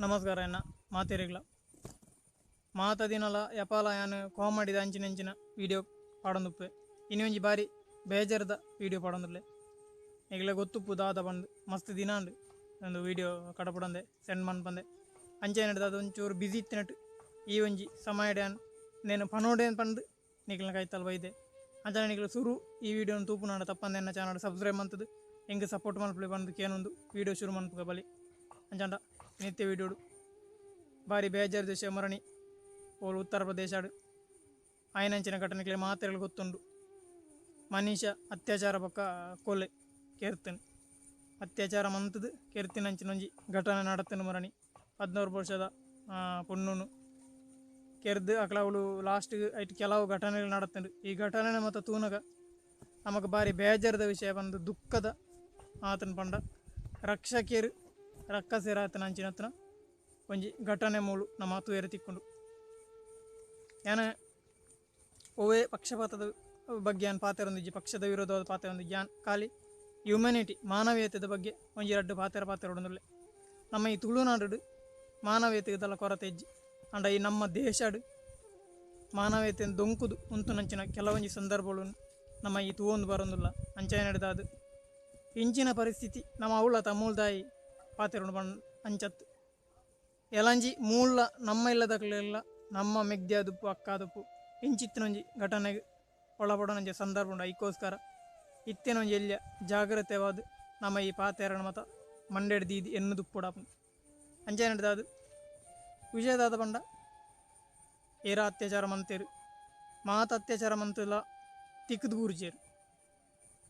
ನಮಸ್ಕಾರ ಎನ್ನ ಮಾತೆರೆಗ್ಲ ಮಾತ ದಿನಲ ಯಪಾಲ ಯಾನ್ ಕಾಮಿಡಿದ ಅಂಚಿನ ಅಂಚಿನ ವಿಡಿಯೋ ಪಾಡೊಂದುಪ್ಪೆ. ಇನಿ ಒಂಜಿ ಬಾರಿ ಬೇಜಾರದ ವಿಡಿಯೋ ಪಾಡೊಂದುಲ್ಲೆ. ನಿಗಲೆ ಗೊತ್ತುಪ್ಪು ದಾದ ಪಂದ್ ಮಸ್ತ್ ದಿನ ಉಂಡು ಒಂದು ವಿಡಿಯೋ ಕಡಪುಡಂದೆ ಸೆಂಡ್ ಮನ್ಪಂದೆ ಅಂಚೆ ಅದು ಒಂಚೂರು ಬಿಸಿ ಇತ್ತಿನಟ್ಟು ಈ ಒಂಜಿ ಸಮಯಡ್ ಯಾನ್ ನೇನು ಪನೋಡೇನ್ ಪಂದ್ ನಿಗಲ್ನ ಕೈತಲ್ ಬೈದೆ. ಅಂಚನೆ ನಿಗಲು ಸುರು ಈ ವಿಡಿಯೋನು ತೂಪುನಾಂಡ ತಪ್ಪಂದೆ ಎನ್ನ ಚಾನಲ್ ಸಬ್ಸ್ಕ್ರೈಬ್ ಮಂತುದು ಎಂಕ್ ಸಪೋರ್ಟ್ ಮನ್ಪುಲೆ ಪಂದ್ ಕೇನೊಂದು ವಿಡಿಯೋ ಶುರು ಮನ್ಪುಗ ಬಲಿ. ಅಂಚಾಂಡ ನಿತ್ಯ ವಿಡಿಯೋಡು ಬಾರಿ ಬೇಜಾರ್ ವಿಷಯ ಮರಣಿ ಓಲು ಉತ್ತರ ಪ್ರದೇಶಡ್ ಆಯಿನಂಚಿನ ಘಟನೆಗಳು ಮಾತೆರ್ಲ ಗೊತ್ತುಂಡು. ಮನೀಷ ಅತ್ಯಾಚಾರ ಬೊಕ್ಕ ಕೊಲೆ ಕೆರ್ತನ್ ಅತ್ಯಾಚಾರ ಮಂತುದು ಕೆರ್ತಿನಂಚಿನ ಒಂಜಿ ಘಟನೆ ನಡತನು ಮರಣಿ 14 ವರ್ಷದ ಪೊಣ್ಣುನು ಕೆರ್ದು ಅಕ್ಲವುಲು ಲಾಸ್ಟ್ ಐಟ್ ಕೆಲವು ಘಟನೆಗಳು ನಡತುಂಡು. ಈ ಘಟನೆ ಮತ್ತ ತೂನಗ ನಮಕ್ ಬಾರಿ ಬೇಜಾರದ ವಿಷಯ ಪಂದ್ ದುಃಖದ ಆತನ ಪಂಡ ರಕ್ಷಕರು ರಕ್ಕಸೆರಾತನ ಅಂಚಿನತ್ನ ಒಂಜಿ ಘಟನೆ ಮೂಲು ನಮ್ಮ ತೂಯೆರೆ ತಿಕ್ಕುಂಡು. ಯಾನ ಒವ್ವೇ ಪಕ್ಷಪಾತದ ಬಗ್ಗೆ ಯಾನ್ ಪಾತೆರೊಂದಿಜ್ಜಿ, ಪಕ್ಷದ ವಿರೋಧವಾದ ಪಾತೆರೊಂದಿಜ್ಜಿ. ಯಾನ್ ಖಾಲಿ ಹ್ಯುಮ್ಯಾನಿಟಿ ಮಾನವೀಯತೆದ ಬಗ್ಗೆ ಒಂಜಿ ರಡ್ಡ್ ಪಾತೆರ ಪಾತೆರೊಂದುಲ್ಲೆ. ನಮ್ಮ ಈ ತುಳುನಾಡು ಮಾನವೀಯತೆದಲ್ಲ ಕೊರತೆ ಇಜ್ಜಿ, ಅಂಡ ಈ ನಮ್ಮ ದೇಶಡ್ ಮಾನವೀಯತೆಯನ್ನು ದೊಂಕುದು ಉಂತುನಂಚಿನ ಕೆಲವೊಂಜಿ ಸಂದರ್ಭಗಳು ನಮ್ಮ ಈ ತೂವೊಂದು ಬರೊಂದುಲ್ಲ. ಅಂಚನೆ ನಡೆದಾದು ಇಂಚಿನ ಪರಿಸ್ಥಿತಿ ನಮ್ಮ ಅವಳ ತಮ್ಮೂಲ್ದಾಯಿ ಪಾತೆರೊಂಡು ಪಂಡ್ ಅಂಚತ್ ಎಲಂಜಿ ಮೂಲ ನಮ್ಮ ಇಲ್ಲದಕ್ಲೆಲ್ಲ ನಮ್ಮ ಮೆಗ್ದ್ಯಾದುಪ್ಪು ಅಕ್ಕಾದುಪ್ಪು ಇಂಚಿತ್ತಿನೊಂಜಿ ಘಟನೆಗೆ ಒಳಪಡೋನಂಚ ಸಂದರ್ಭ ಉಂಡು. ಐಕೋಸ್ಕರ ಇತ್ತಿನೊಂಜಿ ಎಲ್ಯ ಜಾಗ್ರತೆವಾದ ನಮ್ಮ ಈ ಪಾತೆರಣ ಮತ ಮಂಡೆಡ್ ದೀದಿ ಎನ್ನುದುಪ್ಪುಡಾಪುಂಡು. ಅಂಚನೆ ನಡೆದಾದು ವಿಷಯದಾದ ಪಂಡ ಏರ ಅತ್ಯಾಚಾರ ಮಂತೇರು ಮಾತ ಅತ್ಯಾಚಾರ ಮಂತುಲ ತಿಕ್ಕದು ಬೂರ್ಜೇರು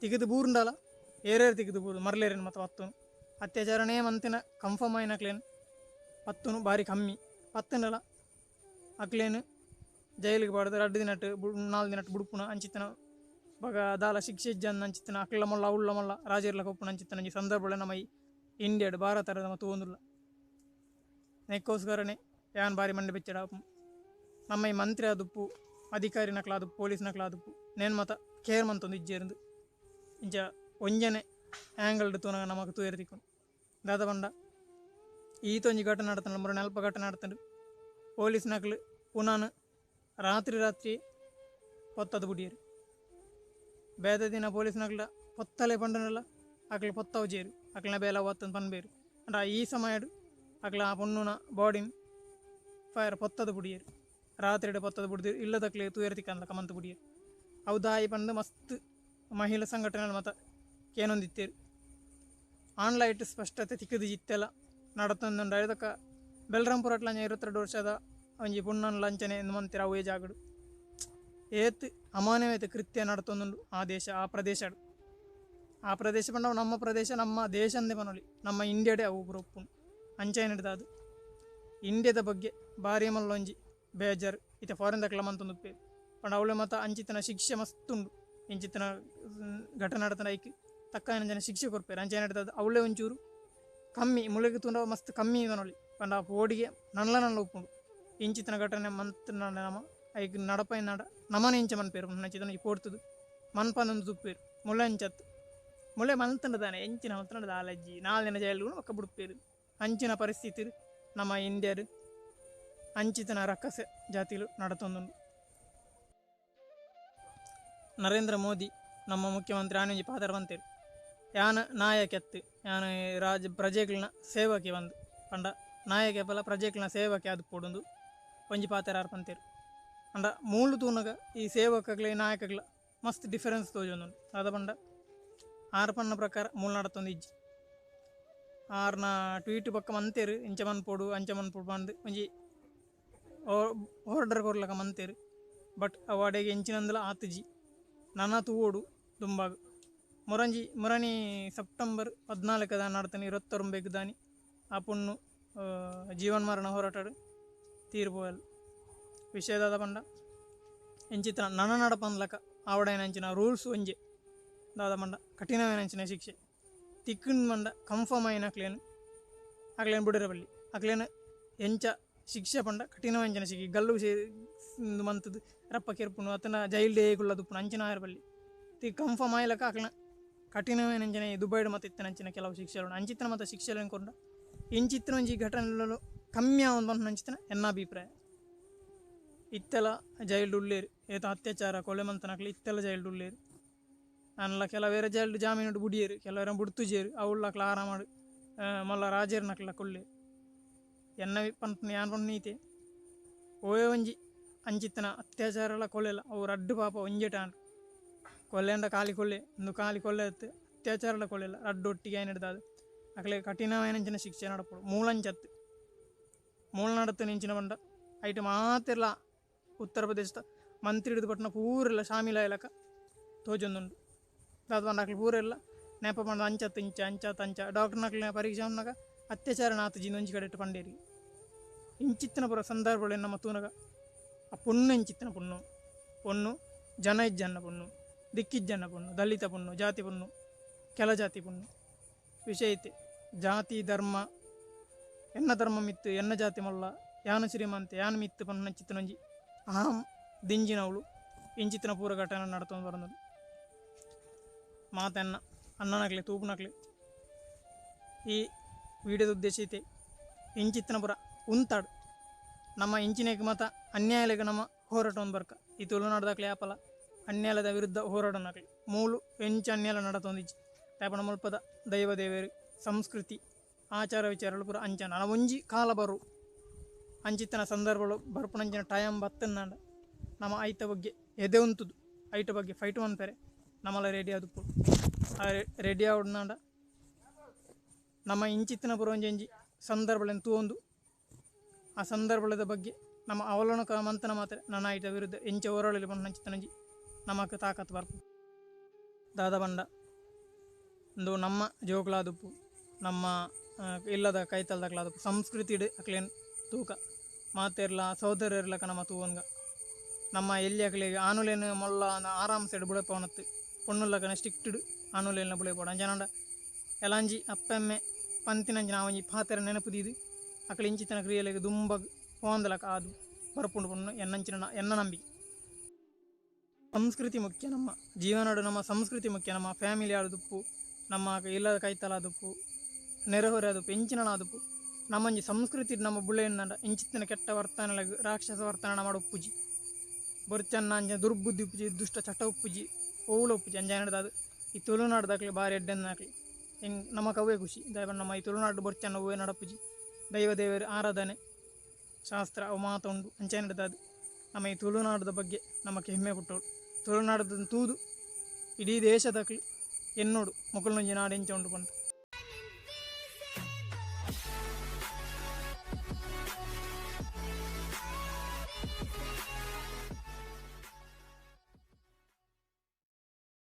ತಿಕ್ಕದು ಬೂರ್ಂಡಲ ಏರೇರು ತಿಕ್ಕದು ಬೂರು ಮರ್ಲೇರೇನು ಮತ ಪತ್ತುನು ಅತ್ಯಾಚಾರನೇ ಮಂತಿನ ಕನ್ಫರ್ಮ್ ಆಯಿನಕ್ಲೇನು ಪತ್ತುನು ಬಾರಿ ಕಮ್ಮಿ ಪತ್ತುಂಡಲ ಅಕ್ಲೇನು ಜೈಲಿಗೆ ಪಾಡ್ದು ರಡ್ಡು ದಿನಟ್ 4 ದಿನಟ್ ಬುಡುಪುನ ಅಂಚಿತ್ತನ ಬಗ ದಾಲ ಶಿಕ್ಷೆ ಇಜ್ಜಂದ್ ಅಂಚಿತ್ತನ ಅಕ್ಲ ಮೊಲ್ಲ ಅವಳ ಮೊಲ್ಲ ರಾಜರ್ಲ ಕೊಪ್ಪುನ ಅಂಚಿತ್ತನ ಅಂಚಿ ಸಂದರ್ಭ ನಮ್ಮ ಈ ಇಂಡಿಯಾಡ್ ಭಾರತ ನಮ್ಮ ತೂವೊಂದುಲ್ಲ. ನೆಕ್ಕೋಸ್ಕರನೇ ಯಾನ್ ಬಾರಿ ಮಂಡೆ ಬೆಚ್ಚಡಾಪು. ನಮ್ಮ ಈ ಮಂತ್ರಿ ಆದುಪ್ಪು ಅಧಿಕಾರಿ ನಕ್ಲಾದುಪ್ಪು ಪೊಲೀಸ್ ನಕ್ಲಾದುಪ್ಪು ನೇನು ಮತ ಕೇರ್ ಮಂತೊಂದು ಇಜ್ಜೇರ್ದು ಇಂಚ ಒಂಜನೆ ಆ್ಯಂಗಲ್ಡ್ ತೂನಗ ನಮಕ್ ತೂಯೆರೆ ತಿಕ್ಕುಂಡು. ದಾದ ಪಂಡ ಈತೊಂಜಿ ಘಟನೆ ನಡತಂಡ ಮುರ ಅಲ್ಪ ಘಟನೆ ನಡತಂಡು ಪೊಲೀಸ್ ನಕ್ಲು ಪುನಾನ್ ರಾತ್ರಿ ರಾತ್ರಿ ಪೊತ್ತದು ಬುಡಿಯರು. ಬೇದ ದಿನ ಪೊಲೀಸ್ ನಕ್ಲ ಪೊತ್ತಲೆ ಪಂಡನಲ್ಲ ಅಕ್ಲು ಪೊತ್ತವು ಜೇರು ಅಕ್ಲನ ಬೇಲ ಒತ್ತಂದು ಪನ್ಬೇರು. ಅಂಡ ಈ ಸಮಯಡ್ ಅಕ್ಲ ಆ ಪೊಣ್ಣುನ ಬಾಡಿನ ಫೈರ್ ಪೊತ್ತದು ಬುಡಿಯರು ರಾತ್ರಿ ಪೊತ್ತದು ಬುಡ್ದು ಇಲ್ಲದಕ್ಲೆ ತೂಯೆರೆ ತಿಕ್ಕಂದ ಕಮಂತ ಬುಡಿಯರು. ಅವು ದಾಯಿ ಪಂದು ಮಸ್ತ್ ಮಹಿಳಾ ಸಂಘಟನೆ ಮತ ಕೇನೊಂದಿತ್ತೇರು. ಆನ್ಲೈಟ್ ಸ್ಪಷ್ಟತೆ ತಿಕ್ಕದು ಜಿತ್ತೆಲ್ಲ ನಡತೊಂದುಂಡು. ಐದಕ್ಕ ಬೆಲ್ರಾಂಪುರಟ್ಲಂಚ 22 ವರ್ಷದ ಒಂಜಿ ಪುಣ್ಣನ್ ಲಂಚನೆ ಎಂದು ಮಂತಿರ ಅವೇ ಜಾಗಡು ಏತ್ ಅಮಾನವೀಯತೆ ಕೃತ್ಯ ನಡತೊಂದುಂಡು ಆ ದೇಶ ಆ ಪ್ರದೇಶ ಆ ಪ್ರದೇಶ ಪಂಡ ನಮ್ಮ ಪ್ರದೇಶ ನಮ್ಮ ದೇಶ ಅಂದೇ ಪನೊಲಿ ನಮ್ಮ ಇಂಡಿಯಾಡೇ ಅವು ಪೂರ ಅಂಚೆ ನಡ್ದಾದು ಇಂಡಿಯಾದ ಬಗ್ಗೆ ಭಾರಿ ಮಲ್ಲೊಂಜಿ ಬೇಜಾರು ಇತ್ತೆ ಫಾರಿನ್ ದಕ್ಲ ಮಂತೊಂದು ಪಂಡ ಅವಳೆ ಮತ ಅಂಚಿತನ ಶಿಕ್ಷೆ ಮಸ್ತುಂಡು. ಇಂಚಿತನ ಘಟನೆ ನಡತನ ಐಕ್ ತಕ್ಕ ಜನ ಶಿಕ್ಷೆ ಕೊರ್ಪೇರು. ಅಂಚೆ ನಡ್ದದು ಅವಳೇ ಒಂಚೂರು ಕಮ್ಮಿ ಮುಳುಗಿ ತುಂಡ ಮಸ್ತ್ ಕಮ್ಮಿ ಪನೊಲಿ ಪಂಡ ಆ ಪೋಡಿಗೆ ನಲ್ಲ ನಲ್ಲ ಉಪ್ಪುಂಡು. ಇಂಚಿತನ ಘಟನೆ ಮಂತ್ ನಮ ಐಕ್ ನಡಪೈ ನಡ ನಮನ ಇಂಚ ಮನ್ಪೇರು ನಂಚಿತನ ಪೋಡ್ತದು ಮನ್ಪಂದೊಂದು ತುಪ್ಪೇರು ಮುಳ್ಳೆ ಅಂಚತ್ತು ಮುಳ್ಳೆ ಮಲ್ತಂಡ ತಾನೆ ಎಂಚಿನ ಮಲ್ತಂಡ ದಾಲಜ್ಜಿ 4 ದಿನ ಜೈಲು ಒಕ್ಕ ಬುಡುಪೇರು. ಅಂಚಿನ ಪರಿಸ್ಥಿತಿ ನಮ್ಮ ಇಂಡಿಯಾಡು ಅಂಚಿತನ ರಕ್ಕಸೆ ಜಾತಿಲು ನಡತೊಂದುಂಡು. ನರೇಂದ್ರ ಮೋದಿ ನಮ್ಮ ಮುಖ್ಯಮಂತ್ರಿ ಆನೆಂಜಿ ಪಾದರ ಬಂತೇರು ಯಾನ ನಾಯಕೆತ್ತು ಯಾನ ರಾಜ ಪ್ರಜೆಗಳನ್ನ ಸೇವಕೆ ಬಂದು ಪಂಡ ನಾಯಕೆ ಪಲ ಪ್ರಜೆಗಳನ್ನ ಸೇವಕೆ ಅದು ಪೊಡೊಂದು ಒಂಜಿ ಪಾತೆರ ಪಂತೇರು. ಅಂಡ ಮೂಲು ತೂನಗ ಈ ಸೇವಕಗಳ ನಾಯಕಗಳ ಮಸ್ತ್ ಡಿಫರೆನ್ಸ್ ತೋಜೊಂದುಂಡು. ಅದ ಪಂಡ ಆರ್ ಪನ್ನ ಪ್ರಕಾರ ಮೂಲು ನಡತೊಂದು ಇಜ್ಜಿ. ಆರ್ನ ಟ್ವೀಟ್ ಪಕ್ಕ ಮಂತೇರು ಇಂಚ ಮನ್ಪೊಡು ಅಂಚ ಮನ್ಪೊಡು ಪಂದು ಒಂಜಿ ಆರ್ಡರ್ ಕೊರ್ಲಕ ಮಂತೇರು. ಬಟ್ ಅವಾಡೆಗೆ ಎಂಚಿನಂದಲ ಆತುಜಿ ನನ ತೂವೊಡು ದುಂಬಾಗು. ಮೊರಂಜಿ ಮೊರಣಿ ಸೆಪ್ಟೆಂಬರ್ 14 ದಾನಿ ನಡತನೆ 29 ದಾನಿ ಆ ಪೊಣ್ಣು ಜೀವನ್ ಮರಣ ಹೋರಾಟಡು ತೀರ್ಪೋಯಲ್. ವಿಷಯದಾದ ಪಂಡ ಎಂಚಿತನ ನನ ನಡಪಂದ್ಲಕ ಆವಡೈನಂಚಿನ ರೂಲ್ಸ್ ಒಂಜೆ ದಾದ ಪಂಡ ಕಠಿಣವೈನಂಚಿನ ಶಿಕ್ಷೆ ತಿಕ್ಕುಂಡು ಪಂಡ ಕನ್ಫರ್ಮ್ ಆಯಿನ ಅಕ್ಲೇನು ಅಕ್ಲೇನು ಬುಡಿರ ಬಲ್ಲಿ ಅಕ್ಲೇನು ಎಂಚ ಶಿಕ್ಷೆ ಪಂಡ ಕಠಿಣವಂಚಿನ ಶಿಕ್ಷೆ ಗಲ್ಲು ಮಂತದ್ದು ರಪ್ಪ ಕೆರ್ಪುನು ಅತನ ಜೈಲ್ ಡೇ ಕುಳ್ಳದುಪ್ಪುನು ಅಂಚಿನ ಆಯರ ಬಲ್ಲಿ ತಿ ಕನ್ಫರ್ಮ್ ಆಯ್ಲಕ ಅಕ್ಲನ ಕಠಿಣವೈನಂಚಿನ ದುಬೈಡ್ ಮತ್ತು ಇತ್ತನಂಚಿನ ಕೆಲವು ಶಿಕ್ಷೆಗಳು ಅಂಚಿತ್ತನ ಮತ್ತು ಶಿಕ್ಷೆಗಳನ್ನು ಕೊಂಡ ಇಂಚಿತ್ತಿನ ಒಂಜಿ ಘಟನೆಗಳು ಕಮ್ಮಿ ಆವೊಂದು ಪನ್ಪಿನ ಎನ್ನ ಅಭಿಪ್ರಾಯ. ಇತ್ತೆಲ ಜೈಲ್ಡ್ ಉಲ್ಲೇರು ಏತ ಅತ್ಯಾಚಾರ ಕೊಲೆ ಮಂತನಕ್ಲು ಇತ್ತೆಲ ಜೈಲ್ಡ್ ಉಲ್ಲೇರು. ಆಂಡಲ ಕೆಲವೇರ ಜೈಲ್ಡ್ ಜಾಮೀನುಡು ಬುಡಿಯೆರ್, ಕೆಲವೇರ ಬುಡ್ತುಜೆರ್, ಅವುಲ್ಲಕ್ಲ ಆರಾಮಡ್ ಮಲ್ಲ ರಾಜೆರ್ನಕ್ಲ ಕುಲ್ಲೆರ್. ಎನ್ನ ಪನ್ಪುನ ಯಾನ್ ಪನ್ಪುನ ಈತೆ ಒವ್ವೇ ಒಂಜಿ ಅಂಚಿತ್ತಿನ ಅತ್ಯಾಚಾರಲ ಕೊಲೆಲ ಅವು ರಡ್ಡ್ ಪಾಪ ಒಂಜೆಟ್ ಆಂಡ್. ಕೊಲೆಂಡ ಖಾಲಿ ಕೊಲೆ, ಉಂದು ಖಾಲಿ ಕೊಲೆ ಅತ್ತ್, ಅತ್ಯಾಚಾರಲ ಕೊಲೆಲ ರಡ್ಡ್ ಒಟ್ಟಿಗೆ ಆಯಿನೆಡ್ದಾದ್ ಅಕ್ಲೆಗ್ ಕಠಿಣವಾಯಿನಂಚಿನ ಶಿಕ್ಷೆ ನಡಪೊಡು. ಮೂಲಂಚತ್ತ್ ಮೂಲ ನಡತ್ತ್ ಎಂಚಿನ ಪಂಡ ಐಟ್ ಮಾತೆರ್ಲ ಉತ್ತರ ಪ್ರದೇಶದ ಮಂತ್ರಿ ಪಟ್ನ ಪೂರೆಲ್ಲ ಶಾಮೀಲಾಯಿಲಕ ತೋಜೊಂದುಂಡು. ದಾದ ಪಂಡ ಅಕ್ಲು ಪೂರೆಲ್ಲ ನೆಪ ಪಂಡ ಅಂಚತ್ ಇಂಚ ಅಂಚತ್ ಅಂಚ ಡಾಕ್ಟರ್ನಕ್ಲೆನ ಪರೀಕ್ಷೆ ಉನ್ನಗ ಅತ್ಯಾಚಾರ ಆತುಜಿ ಒಂಜಿ ಕಡೆಟ್ ಪಂಡೇರಿ. ಇಂಚಿತ್ತಿನ ಪೂರ ಸಂದರ್ಭಗಳು ನಮ್ಮ ತೂನಗ ಆ ಪೊಣ್ಣು ಇಂಚಿತ್ತಿನ ಪೊಣ್ಣು, ಪೊಣ್ಣು ಜನ ಇಜ್ಜನ್ನ ಪೊಣ್ಣು, ದಿಕ್ಕಿಜ್ಜನ್ನ ಪೊಣ್ಣು, ದಲಿತ ಪೊಣ್ಣು, ಜಾತಿ ಪೊಣ್ಣು, ಕೆಲ ಜಾತಿ ಪೊಣ್ಣು ವಿಷಯ ಐತೆ. ಜಾತಿ ಧರ್ಮ ಎನ್ನ ಧರ್ಮ ಮಿತ್ತು ಎನ್ನ ಜಾತಿ ಮಲ್ಲ ಯಾನ ಶ್ರೀಮಂತೆ ಯಾನ ಮಿತ್ತು ಪನ್ಪುನಂಚಿತ್ತಿನೊಂಜಿ ಅಹಂ ದಿಂಜಿನವಳು ಇಂಚಿತ್ತಿನ ಪೂರ ಘಟನೆ ನಡತೊಂದು ಬರೊಂದುಂಡು. ಮಾತೆನ್ನ ಅಣ್ಣನಕ್ಲೆ ತೂಪುನಕ್ಲೆ ಈ ವಿಡಿಯೋದ ಉದ್ದೇಶ ಐತೆ ಇಂಚಿತ್ತಿನ ಪೂರ ಉಂತಾಡ್ ನಮ್ಮ ಇಂಚಿನೆಗ್ ಮಾತ ಅನ್ಯಾಯಲೆಗ್ ನಮ್ಮ ಹೋರಾಟ ಒಂದು ಬರ್ಕ. ಈ ತುಳುನಾಡ್ದಕ್ಲೆ ಯಾಪಲ ಅನ್ಯಾಯದ ವಿರುದ್ಧ ಹೋರಾಡೋನಕ್ಲೆ ಮೂಲು ಎಂಚ ಅನ್ಯಾಯ ನಡತೊಂದಿಜ್ಜಿ. ದಾಯೆ ಮುಲ್ಪದ ದೈವ ದೇವೆರ್ ಸಂಸ್ಕೃತಿ ಆಚಾರ ವಿಚಾರಲು ಪೂರ ಅಂಚನ ಒಂಜಿ ಕಾಲ ಬರು ಅಂಚಿತ್ತಿನ ಸಂದರ್ಭಗಳು ಬರ್ಪುನಂಚಿನ ಟೈಮ್ ಬತ್ತುಂದಾಂಡ ನಮ ಐತ ಬಗ್ಗೆ ಎದೆ ಉಂತುದು ಐತ ಬಗ್ಗೆ ಫೈಟ್ ಮನ್ಪೆರೆ ನಮಲ ರೆಡಿ ಆದುಪ್ಪೊಡು. ಆ ರೆಡಿ ಆವೊಡುಂದಾಂಡ ನಮ್ಮ ಇಂಚಿತ್ತಿನ ಪೂರ ಒಂಜೊಂಜಿ ಸಂದರ್ಭಗಳನ್ನು ತೂವೊಂದು ಆ ಸಂದರ್ಭದ ಬಗ್ಗೆ ನಮ್ಮ ಅವಲೋಕನ ಮಂತನ ಮಾತ್ರ ನನ ಐತ ವಿರುದ್ಧ ಎಂಚ ಹೋರಾಡಲಿ ಪನ್ಪುನಂಚಿತ್ತಿನಂಜಿ ನಮಕ್ ತಾಕತ್ ಬರ್ಪುಂಡು. ದಾದ ಪಂಡ ಉಂದು ನಮ್ಮ ಜೋಕುಲಾದುಪ್ಪು ನಮ್ಮ ಇಲ್ಲದ ಕೈತಲ್ದಕ್ಲಾದುಪ್ಪು ಸಂಸ್ಕೃತಿಡ್ ಅಕ್ಲೆನ್ ತೂಕ ಮಾತೆರ್ಲ ಸೋದರರ್ಲಕ ನಮ ತೂವೊನ್ಗ. ನಮ್ಮ ಎಲ್ಯಕ್ಲೆಗ್ ಆನುಲೆನ್ ಮೊಲ್ಲ ಆರಾಮ್ಸೆಡ್ ಬುಳೆಪವನತ್ ಪೊಣ್ಣುಲಕನ ಸ್ಟ್ರಿಕ್ಟ್ ಆನುಲೆನ್ ಬುಳೆಪೊಡು. ಅಂಚನಾಂಡ ಎಲಾಂಜಿ ಅಪ್ಪೆಮ್ಮೆ ಪಂತಿನಂಚಿನ ಆ ಒಂಜಿ ಪಾತೆರ ನೆನಪು ದೀದ್ ಅಕ್ಲ್ ಇಂಚಿತ್ತಿನ ಕ್ರಿಯೆಲೆಗ್ ದುಂಬಗ್ ಪೋವಂದಲಕ ಆದ್ ಬರ್ಪುಂಡು ಪನ್ಪುನ ಎನ್ನಂಚಿನ ಎನ್ನ ನಂಬಿಕೆ. ಸಂಸ್ಕೃತಿ ಮುಖ್ಯ ನಮ್ಮ ಜೀವನಡ್ ನಮ್ಮ ಸಂಸ್ಕೃತಿ ಮುಖ್ಯ. ನಮ್ಮ ಫ್ಯಾಮಿಲಿ ಆದುಪ್ಪು, ನಮ್ಮ ಇಲ್ಲದ ಕೈತಲ್ ಆದುಪ್ಪು, ನೆರೆಹೊರೆ ಆದುಪ್ಪು, ಎಂಚಿನ ಆದುಪ್ಪು ನಮ್ಮೊಂಜಿ ಸಂಸ್ಕೃತಿ ನಮ್ಮ ಬುಳೆಯಿಂದಾಂಡ ಇಂಚಿತ್ತಿನ ಕೆಟ್ಟ ವರ್ತನೆಲೆಗ್ ರಾಕ್ಷಸ ವರ್ತನೆ ನಮಡ ಉಪ್ಪುಜಿ. ಬೊರ್ಚನ್ನ ಅಂಚ ದುರ್ಬುದ್ಧಿ ಉಪ್ಪುಜಿ, ದುಷ್ಟ ಚಟ ಉಪ್ಪುಜಿ, ಒವುಲ ಉಪ್ಪುಜಿ. ಅಂಚ ಈ ತುಳುನಾಡ್ದಕ್ಲೆ ಬಾರಿ ಎಡ್ಡೆಂದಿನಕ್ಲು. ನಮಕ್ ಅವ್ವೇ ಖುಷಿ. ದಾಯೆ ಪಂಡ ನಮ್ಮ ಈ ತುಳುನಾಡ್ ಬೊರ್ಚನ್ನ ಒವ್ವೇ ನಡಪುಜಿ. ದೈವ ದೇವೆರ್ ಆರಾಧನೆ ಶಾಸ್ತ್ರ ಅವು ಮಾತ ಉಂಡು. ಅಂಚ ನಮ್ಮ ಈ ತುಳುನಾಡದ ಬಗ್ಗೆ ನಮಕ್ ಹೆಮ್ಮೆ ಪುಟ್ಟೋಡು. ತುಳುನಾಡದ ತೂದು ಇಡೀ ದೇಶದಕ್ಲು ಎನ್ನೋಡು ಮೊಕುಲ್ನೊಂಜಿ ನಾಡು ಎಂಚ ಉಂಡು ಪಂದ್.